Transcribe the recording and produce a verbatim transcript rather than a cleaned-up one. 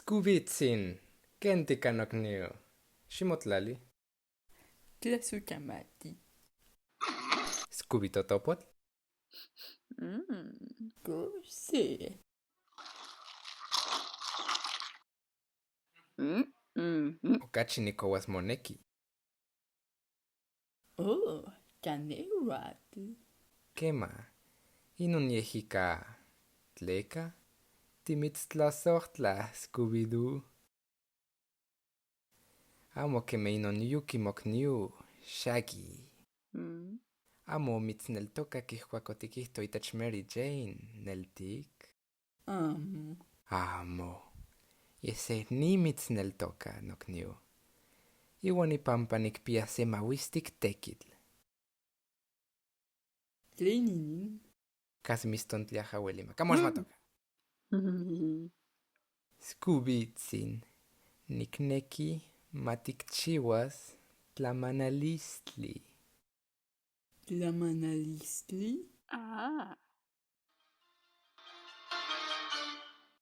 Skubitsin, ken tika nokniu? Shimotlali. Tlesu kamati. Skubi totopot. Kose. Mm, mm, mm. Okachi nikowas moneki. Oh, kanewat. Kema, inun yehika. Tleka, timits tlasohtla, Scooby-Doo. Amo keme inun yuki mokniu, Shaggy. Mm. Amo mitsneltoka kihkua kotikihto itach Mary Jane, neltik. Amo. Amo. Yese ni mitsneltoka, nokniu. Iwan ipampa nikpia se mawistik tekitl. Tleninin. Kas miston tliaha welima. Kamos matoka. Skubitsin. Nikneki matikchiwas tlamanalistli. Tlamanalistli. Ah,